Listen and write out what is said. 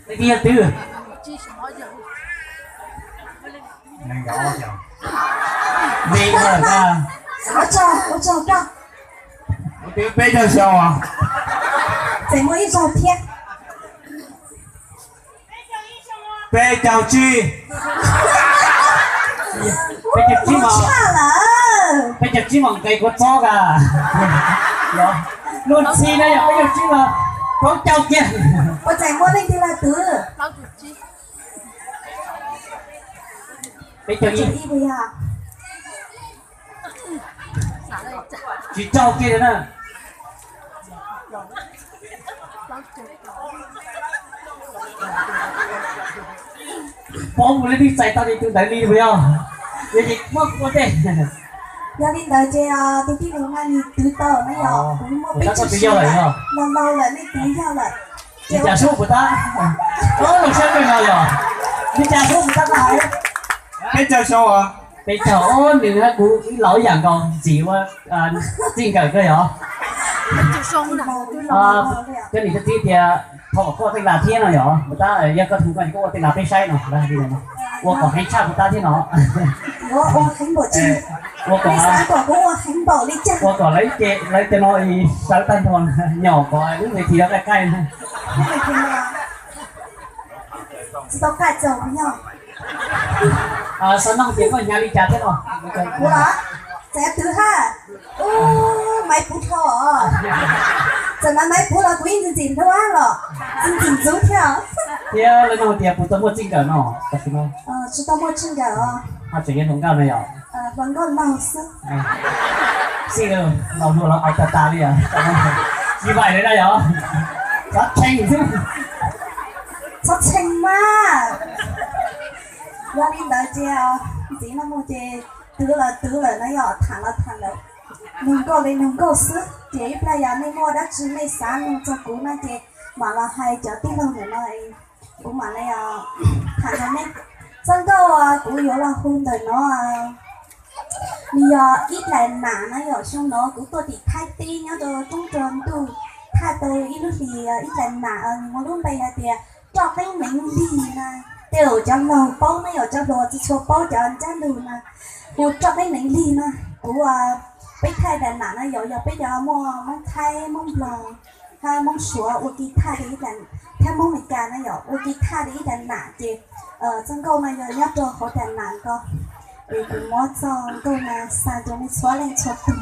Leej twg yog twb? Nees nkaum ob xyoos. Nees nkaum ob xyoos. Ua tsaug, ua tsaug koj. Ua twb peb caug xyoo os. Tseem muaj ib zaug thiab. Peb caug tsib. Peb caug tsib mas, peb caug tsib mas nqe kuv txob ka. Luag ntxhi na yog peb caug tsib mas plaub caug kiag. Ua tseem muaj leej twg los twb? Peb caug ib. Tsis tsaug kiag li na. Paub mus li twb txais tau li tus ntawd li puas yog? Yog ces muab kuv ua ntej. Yog li ntawd ces tus tij laug no nws twv tau na yog, kuv muaj peb caug xyoo lawm, laus laus lawm nej twv yog lawm. Li cas sub puas tab? Ub, saib peb no yog. Li cas sub puas tab koj hais? Peb caug xyoo os. Peb caug, nws kuv ib laus ib yam nkaus, ntxim ua txij nkawm kawg yog. Cov niam cov txiv tias thov kom koj ua tej las thiab no yog, puas tab yog koj hu koj ces koj ua tej las peb saib no. Ua kom heev tshaj puas tab thiab no. Ua kom, ua kom lawv cov no sawv tag nrho, nyom kom lub ntawd thiaj qaij qaij. Tsis tau qaij txaus yog. Xav nug tias koj hnyav li cas thiab no? Kuv los? Txawm twv hab. Ub, maiv puv dhau os. Txawm maiv puv los kuv yeej ntxim ntxim hlub los txi ntxim ntxub thiab. Thiab lawv nug tias puas tau muaj txij nkawm no? Tsis tau muaj txij nkawm os. Haj tseem yog hluas nkauj no yog? Hluas nkauj laug xwb. Xij laus hluas los aus tas tas li os. Tsis vaim li na yog? Txhob txheej xwb. Txhob txheej mas. Yog li ntawd ces ntxiv no mus ces twv los twv lawm na yog, tham los tham lawm, nug nkauj li nug nkauj xwb. Ces ib pliag yog nej muaj dab tsi nej xav nug txog kuv no ces mam los hais cov tij laug ntawm no, kuv mam li tham rau nej. Txoj nkauj kuv yuav los hu ntawm no, nws yog ib dlaim nam na yom. Xyoo no kuv tuaj tim Thaib teb nyob rau roob rau ntuj, thaj tau ib lub hlis ib dlaim nam, nws muaj lub npe hais tias roj teeb neev lig na. Tej zaum cov laug paub ne yom, cov hluas tsis tshua paub cov ncaj lug na. Hu roj teeb neev lig na. Kuv peb thaj dlaim nam na yom, yog peb cov muaj Hmoob Thaib, Hmoob Nplog, hab Hmoob Suav ua ke thaj li ib dlaim, thiab Hmoob Meskas na yom, ua ke thaj li ib dlaim nam ces txoj nkauj no yog nyob rau hauv dlaim nam ko. Es kuv muab txoj nkauj no xa rau nej txhua leej txhua tus.